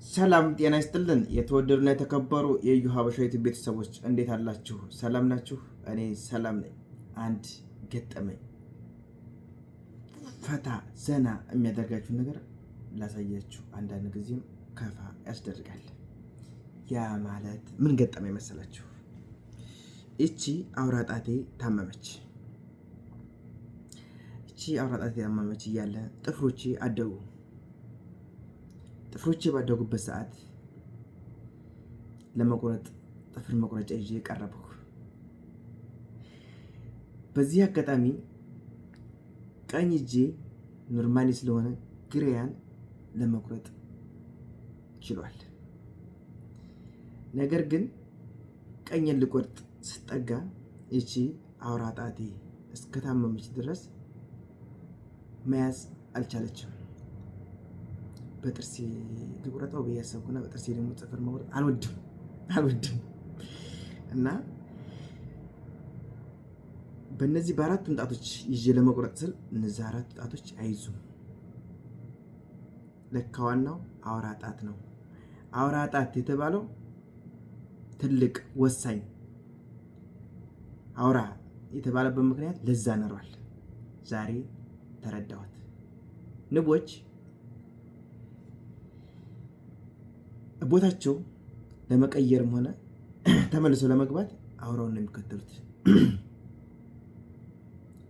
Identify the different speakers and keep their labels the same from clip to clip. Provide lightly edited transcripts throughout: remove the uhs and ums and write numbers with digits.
Speaker 1: ሰላም ጤና ይስጥልን። የተወደዱና የተከበሩ የኢዩ ሀበሻ ዩቲዩብ ቤተሰቦች እንዴት አላችሁ? ሰላም ናችሁ? እኔ ሰላም ነኝ። አንድ ገጠመኝ ፈታ ዘና የሚያደርጋችሁን ነገር ላሳያችሁ። አንዳንድ ጊዜም ከፋ ያስደርጋል። ያ ማለት ምን ገጠመኝ መሰላችሁ? እቺ አውራ ጣቴ ታመመች። እቺ አውራ ጣቴ ታመመች እያለ ጥፍሮቼ አደጉ። ጥፍሮቼ ባደጉበት ሰዓት ለመቁረጥ ጥፍር መቁረጫ ይዤ ቀረብኩ። በዚህ አጋጣሚ ቀኝ እጄ normally ስለሆነ ግራዬን ለመቁረጥ ችሏል። ነገር ግን ቀኝን ልቆርጥ ስጠጋ ይቺ አውራ ጣቴ እስከታመመች ድረስ መያዝ አልቻለችም። በጥርሴ ልቁረጠው ብዬ አሰብኩና በጥርሴ ደግሞ ጥፍር መቁረጥ አልወድም አልወድም እና በእነዚህ በአራቱም ጣቶች ይዤ ለመቁረጥ ስል እነዚህ አራቱ ጣቶች አይዙም። ለካ ዋናው አውራ ጣት ነው። አውራ ጣት የተባለው ትልቅ ወሳኝ አውራ የተባለበት ምክንያት ለዛ ነሯል። ዛሬ ተረዳሁት። ንቦች ቦታቸው ለመቀየርም ሆነ ተመልሰው ለመግባት አውራውን ነው የሚከተሉት።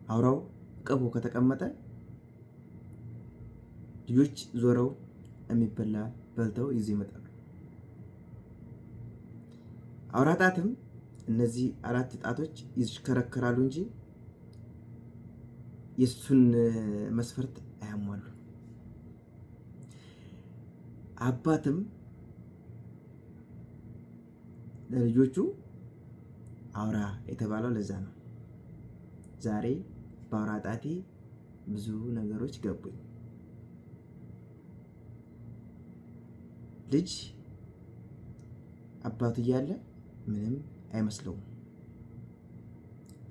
Speaker 1: አውራው ቀፎ ከተቀመጠ ልጆች ዞረው የሚበላ በልተው ይዘው ይመጣሉ። አውራ ጣትም እነዚህ አራት ጣቶች ይሽከረከራሉ እንጂ የእሱን መስፈርት አያሟሉ። አባትም ለልጆቹ አውራ የተባለው ለዛ ነው። ዛሬ በአውራ ጣቴ ብዙ ነገሮች ገቡኝ። ልጅ አባቱ እያለ ምንም አይመስለውም።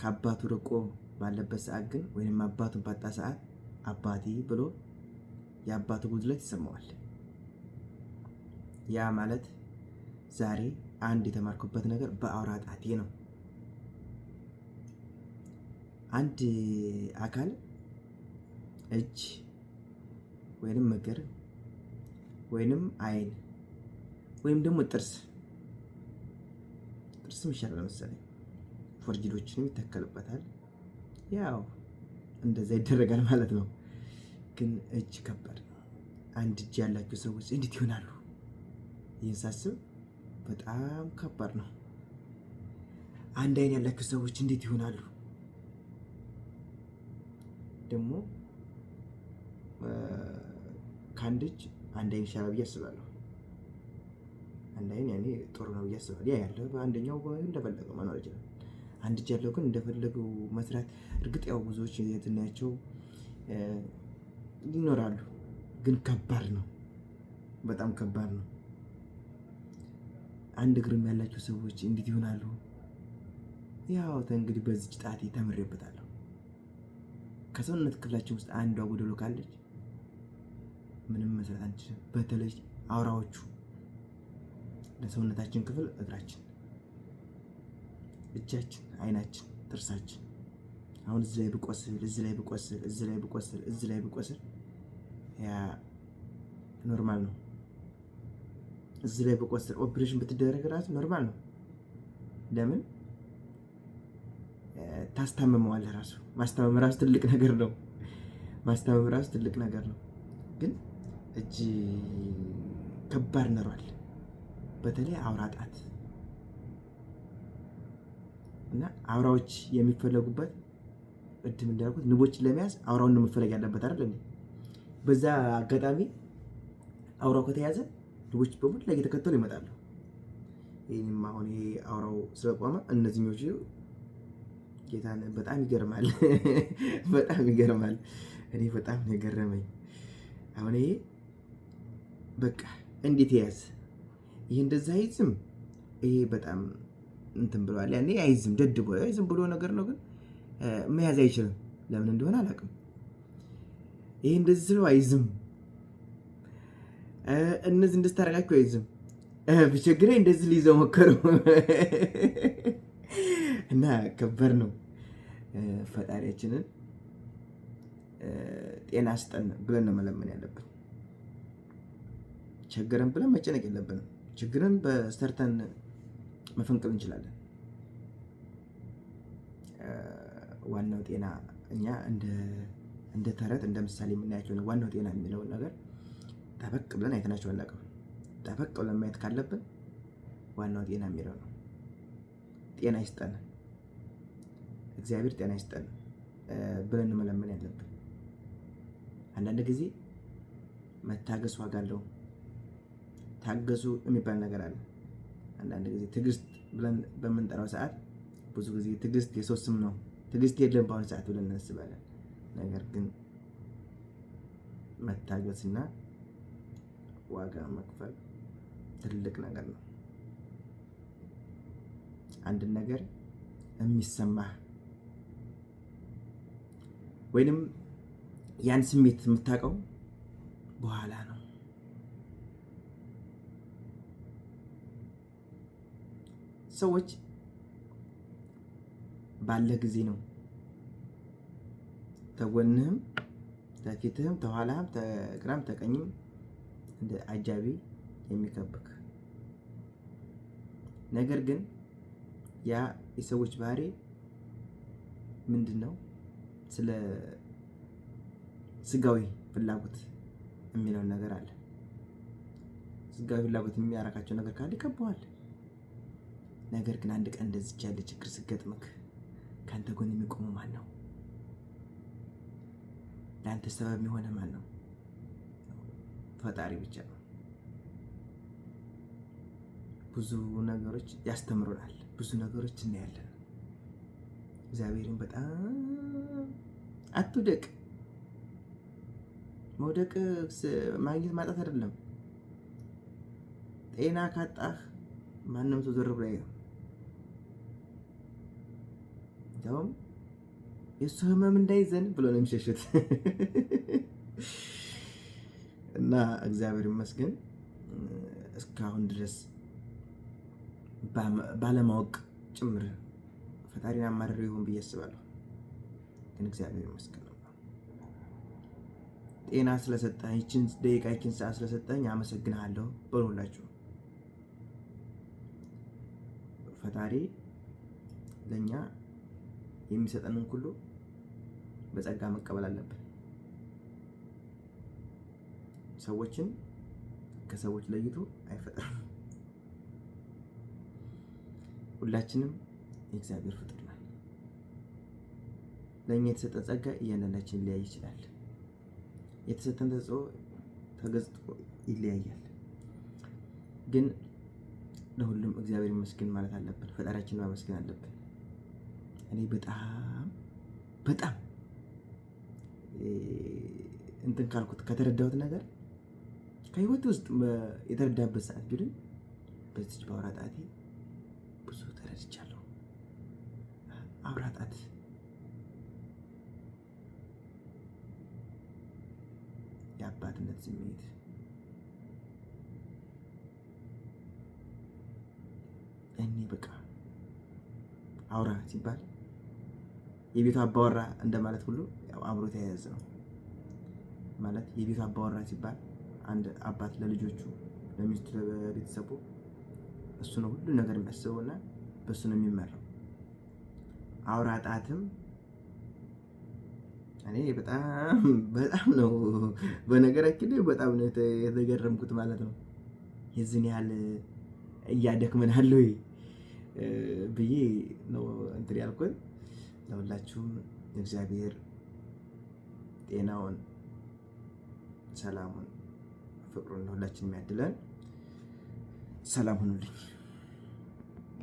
Speaker 1: ከአባቱ ርቆ ባለበት ሰዓት ግን ወይም አባቱን ባጣ ሰዓት አባቴ ብሎ የአባቱ ጉድለት ይሰማዋል። ያ ማለት ዛሬ አንድ የተማርኩበት ነገር በአውራ ጣቴ ነው። አንድ አካል እጅ ወይንም እግር ወይንም አይን ወይም ደግሞ ጥርስ ጥርስም ይሻላል መሰለኝ፣ ፎርጅዶችንም ይተከልበታል። ያው እንደዛ ይደረጋል ማለት ነው። ግን እጅ ከባድ ነው። አንድ እጅ ያላቸው ሰዎች እንዴት ይሆናሉ? ይህን ሳስብ በጣም ከባድ ነው። አንድ አይን ያላቸው ሰዎች እንዴት ይሆናሉ? ደግሞ ከአንድ እጅ አንድ አይን ይሻላል ብዬ አስባለሁ። አንድ አይን ያኔ ጥሩ ነው ብዬ አስባለሁ። ያ ያለ በአንደኛው እንደፈለገው መኖር ይችላል። አንድ እጅ ያለው ግን እንደፈለገው መስራት፣ እርግጥ ያው ብዙዎች የትናያቸው ይኖራሉ፣ ግን ከባድ ነው። በጣም ከባድ ነው። አንድ እግርም ያላቸው ሰዎች እንዴት ይሆናሉ? ያው እንግዲህ በዚች ጣቴ ተምሬበታለሁ። ከሰውነት ክፍላችን ውስጥ አንዷ ጎደሎ ካለች ምንም መስራት አንችልም። በተለይ አውራዎቹ ለሰውነታችን ክፍል እግራችን፣ እጃችን፣ አይናችን፣ ጥርሳችን። አሁን እዚህ ላይ ብቆስል፣ እዚህ ላይ ብቆስል፣ እዚህ ላይ ብቆስል፣ እዚህ ላይ ብቆስል ያ normal ነው። እዚህ ላይ ብቆስል ኦፕሬሽን ብትደረግ ራሱ normal ነው። ለምን ታስታምመዋለህ? ራሱ ማስታመም ራሱ ትልቅ ነገር ነው። ማስታመም ራሱ ትልቅ ነገር ነው። ግን እጅ ከባድ ነሯል። በተለይ አውራ ጣት እና አውራዎች የሚፈለጉበት ቅድም እንዳልኩት ንቦችን ለመያዝ አውራውን ነው መፈለግ ያለበት አይደል እንዴ? በዛ አጋጣሚ አውራው ከተያዘ ንቦች በሙሉ ላይ እየተከተሉ ይመጣሉ። ይህም አሁን ይሄ አውራው ስለቆመ እነዚህኞቹ ጌታን በጣም ይገርማል። በጣም ይገርማል። እኔ በጣም ነው የገረመኝ። አሁን ይሄ በቃ እንዴት ያዝ ይሄ እንደዛ አይዝም። ይሄ በጣም እንትን ብለዋል። ያኔ አይዝም፣ ደድቦ አይዝም ብሎ ነገር ነው፣ ግን መያዝ አይችልም። ለምን እንደሆነ አላውቅም። ይሄ እንደዚህ ስለው አይዝም። እነዚህ እንድታረጋቸው አይዝም ቢቸግረኝ እንደዚህ ሊይዘው ሞከሩ እና ከባድ ነው። ፈጣሪያችንን ጤና ስጠን ብለን ነው መለመን ያለብን። ቸገረን ብለን መጨነቅ የለብንም። ችግርን በሰርተን መፈንቅል እንችላለን። ዋናው ጤና እኛ እንደ ተረት እንደ ምሳሌ የምናያቸው ነው። ዋናው ጤና የሚለውን ነገር ጠበቅ ብለን አይተናቸው አናውቅም። ጠበቅ ብለን ማየት ካለብን ዋናው ጤና የሚለው ነው። ጤና ይስጠን እግዚአብሔር፣ ጤና ይስጠን ብለን መለመን ያለብን። አንዳንድ ጊዜ መታገስ ዋጋ አለው። ታገሱ የሚባል ነገር አለ። አንዳንድ ጊዜ ትዕግስት ብለን በምንጠራው ሰዓት ብዙ ጊዜ ትዕግስት የሰው ስም ነው፣ ትዕግስት የለም በአሁኑ ሰዓት ብለን እናስባለን። ነገር ግን መታገስና ዋጋ መክፈል ትልቅ ነገር ነው። አንድን ነገር የሚሰማህ ወይንም ያን ስሜት የምታውቀው በኋላ ነው። ሰዎች ባለ ጊዜ ነው ተጎንህም ተፊትህም ተኋላህም ተግራም ተቀኝም እንደ አጃቢ የሚከብክ። ነገር ግን ያ የሰዎች ባህሪ ምንድን ነው? ስለ ስጋዊ ፍላጎት የሚለውን ነገር አለ። ስጋዊ ፍላጎት የሚያረካቸው ነገር ካለ ይከበዋል። ነገር ግን አንድ ቀን እንደዚች ያለ ችግር ስገጥምክ ከአንተ ጎን የሚቆሙ ማን ነው? ለአንተ ሰበብ የሆነ ማን ነው? ፈጣሪ ብቻ ነው። ብዙ ነገሮች ያስተምሩናል። ብዙ ነገሮች እናያለን። እግዚአብሔርን በጣም አትውደቅ። መውደቅ ማግኘት ማጣት አይደለም። ጤና ካጣህ ማንም ሰው ዞር ብሎ አያይህም። እንዲያውም የእሱ ህመም እንዳይዘን ብሎ ነው የሚሸሹት። እና እግዚአብሔር ይመስገን እስካሁን ድረስ ባለማወቅ ጭምር ፈጣሪን አማርሬ ይሆን ብዬ አስባለሁ። ግን እግዚአብሔር ይመስገን ጤና ስለሰጠኝ፣ ይችን ደቂቃ ይችን ሰዓት ስለሰጠኝ አመሰግንሃለሁ በሉላችሁ። ፈጣሪ ለእኛ የሚሰጠንን ሁሉ በጸጋ መቀበል አለብን። ሰዎችን ከሰዎች ለይቶ አይፈጥርም። ሁላችንም የእግዚአብሔር ፍጡር ነን። ለእኛ የተሰጠን ጸጋ እያንዳንዳችን ሊለያይ ይችላል። የተሰጠን ተጽዕኖ ተገጽቶ ይለያያል። ግን ለሁሉም እግዚአብሔር ይመስገን ማለት አለብን። ፈጣሪያችንን ማመስገን አለብን። እኔ በጣም በጣም እንትን ካልኩት ከተረዳሁት ነገር ከህይወት ውስጥ የተረዳበት ሰዓት ቢሉኝ በዚች በአውራ ጣቴ ብዙ ተረድቻለሁ። አውራ ጣት የአባትነት ስሜት፣ እኔ በቃ አውራ ሲባል የቤቱ አባወራ እንደማለት ሁሉ ያው አብሮ ተያያዘ ነው። ማለት የቤቱ አባወራ ሲባል አንድ አባት ለልጆቹ፣ ለሚስቱ፣ ለቤተሰቡ እሱ ነው ሁሉ ነገር የሚያስበው እና በእሱ ነው የሚመራው። አውራ ጣትም እኔ በጣም በጣም ነው፣ በነገራችን ላይ በጣም ነው የተገረምኩት ማለት ነው። የዚህን ያህል እያደክመናል ወይ ብዬ ነው እንትን ያልኩት። ለሁላችሁም እግዚአብሔር ጤናውን፣ ሰላሙን፣ ፍቅሩን ለሁላችን የሚያድለን። ሰላም ሁኑልኝ።